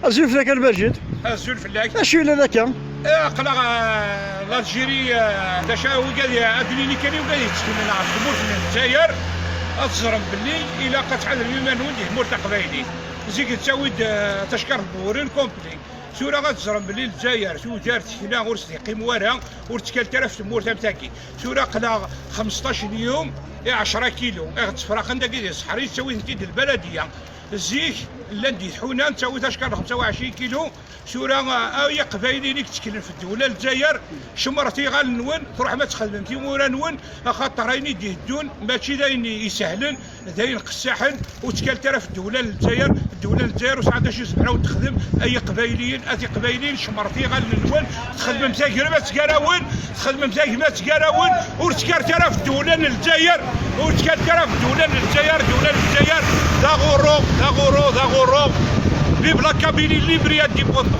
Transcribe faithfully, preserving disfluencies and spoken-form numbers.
Azul fell-ak a Lmajid. Azul fell-ak. Acu yellan akka? Eh, aql-aɣ, eh, l'Algérie, eh, d acu wigad, eh, ad d-nini kan i wigad yettkemmilen ɣef tmurt n Lezzayer, ad teẓrem belli ilaq ad tḥadrem iman-nwen di tmurt taqbaylit. Zik nettawi-d, eh, tacekkart n wuren complet. Tura ad teẓrem belli Lezzayer tugar tekna, ur s-d-yeqqim wara, ur ttkalt ara ɣef tmurt am tagi. Tura aql-aɣ xmesṭac n yum i ɛecra kilu i ɣ-d-ttefraqen dagi di ṣṣeḥra, yettawi-tent-id lbaladiya. Zik, llan-d i tḥuna, nettawi tacekkart xemsa u ɛecrin kilu. Tura, a, ay Iqbayliyen i yetteklen ɣef ddewla n Lezzayer, cemmṛet iɣallen-nwen, truḥem ad txedmem timura-nwen, axaṭer ayen i d-iheddun mačči d ayen isehlen, d ayen qessaḥen, ur ttkalt ara ɣef ddewla n Lezzayer. Ddewla n Lezzayer ur tesɛi d acu i tezmer ad wen-texdem. Ay Iqbayliyen, a Tiqbayliyin, cemmṛet iɣallen-nwen, txedmem tagrem ad gar-awen, txedmem tagmat gar-awen, ur ttkalt ara ɣef ddewla n Lezzayer, ur ttkalt ara ɣef ddewla n Lezzayer, ddewla n Lezzayer d aɣurru, d aɣurru, d aɣurru. Vive la Kabylie libre et indépendante.